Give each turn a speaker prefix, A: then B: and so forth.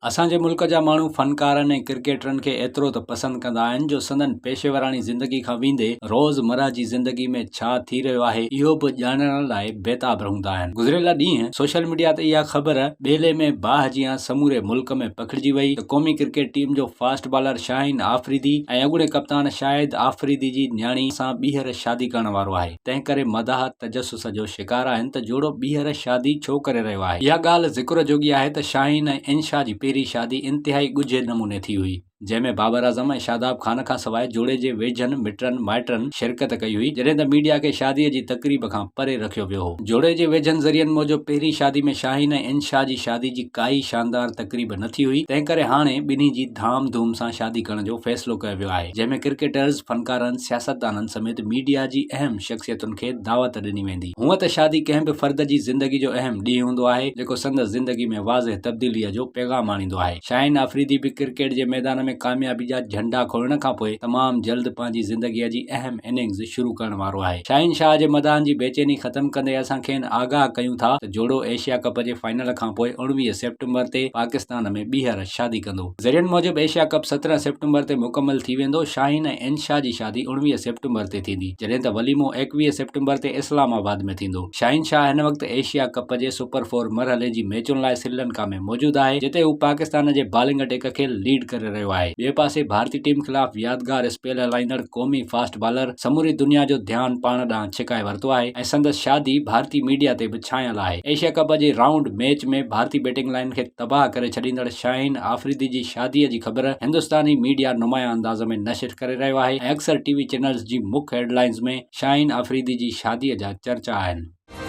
A: اسان جي ملڪ جا ماڻهو فنڪارن ۽ ڪرڪيٽرن کي ايترو ته پسند ڪندا آهن جو سندن پيشيوراڻي زندگي کان ويندي روز مره جي زندگي ۾ ڇا ٿي رهيو آهي اهو به ڄاڻڻ لاء بيتاب رهوندا آهن. گذريل ڏينهن سوشل ميڊيا تي اها خبر ٻيلي ۾ باهه جيان سموري ملڪ ۾ پکڙجي وئي ته قومي ڪرڪيٽ ٽيم جو فاسٽ بالر شاهين آفريدي ۽ اڳوڻي ڪپتان شاهد آفريدي جي نياڻي سان ٻيهر شادي ڪرڻ وارو آهي. تنهن ڪري مداح تجسس جو شڪار آهن ته جوڙو ٻيهر شادي ڇو ڪري رهيو آهي. اها ڳالهه ذڪر جوڳي آهي ته شاهين ۽ انشا جي پهرين شادي انتهائي ڳجهي نموني ٿي هئي، جنهن ۾ بابر اعظم ۽ شاداب خان کانسواء جوڙي جي ويجهن مٽن مائٽن شرڪت ڪئي هئي، جڏهن ته ميڊيا کي شادي جي تقريب کان پري رکيو ويو هو. جوڙي جي ويجهن ذريعن موجب پهرين شادي ۾ شاهين ۽ انشا جي شادي جي ڪائي شاندار تقريب نه ٿي هئي، تنهن ڪري هاڻي ٻنهي جي ڌام ڌوم سان شادي ڪرڻ جو فيصلو ڪيو ويو آهي، جنهن ۾ ڪرڪيٽرز، فنڪارن، سياستدانن سميت ميڊيا جي اهم شخصيتن کي دعوت ڏني ويندي. هونء ته شادي ڪنهن به فرد جي زندگي جو اهم ڏينهن هوندو آهي، جيڪو سندس زندگي ۾ واضح تبديليء جو پيغام آڻيندو آهي. شاهين آفريدي به ڪرڪيٽ جي ميدان ۾ ڪاميابي جا جهنڊا کوڙڻ کانپوء تمام جلد پنهنجي زندگيء جي اهم اننگز شروع ڪرڻ وارو آهي. شاهين شاهه جي مداحن جي بيچيني ختم ڪندي اسان کين آگاهه ڪيون ٿا ته جوڙو ايشيا ڪپ جي فائنل کانپوء 19 سيپٽمبر تي پاڪستان ۾ ٻيهر شادي ڪندو. ذريعن موجب ايشيا ڪپ 17 سيپٽمبر تي مڪمل ٿي ويندو، شاهين ۽ انشا جي شادي 19 سيپٽمبر تي ٿيندي، جڏهن ته وليمو 21 سيپٽمبر تي اسلام آباد ۾ ٿيندو. شاهين شاهه هن وقت ايشيا ڪپ جي سپر فور مرحلي جي ميچن لاء سريلنڪا ۾ موجود آهي، جتي هو پاڪستان جي بالنگ اٽيڪ کي ليڊ ڪري رهيو آهي. ٻئي پاسي ڀارتي ٽيم خلاف يادگار اسپيل هلائيندڙ قومي فاسٽ بالر سموري دنيا جو ڌيان پاڻ ڏانهن ڇڪائي ورتو آهي ۽ سندس شادي ڀارتي ميڊيا تي به ڇانيل آهي. ايشيا ڪپ جي رائونڊ ميچ ۾ ڀارتي بيٽنگ لائن کي تباهه ڪري ڇڏيندڙ شاهين آفريدي جي شاديء جي خبر هندستاني ميڊيا نمايان انداز ۾ نشر ڪري رهيو آهي ۽ اڪثر ٽي وي چينلز جي مک هيڊلائنز ۾ شاهين آفريدي جي شاديء جا چرچا آهن.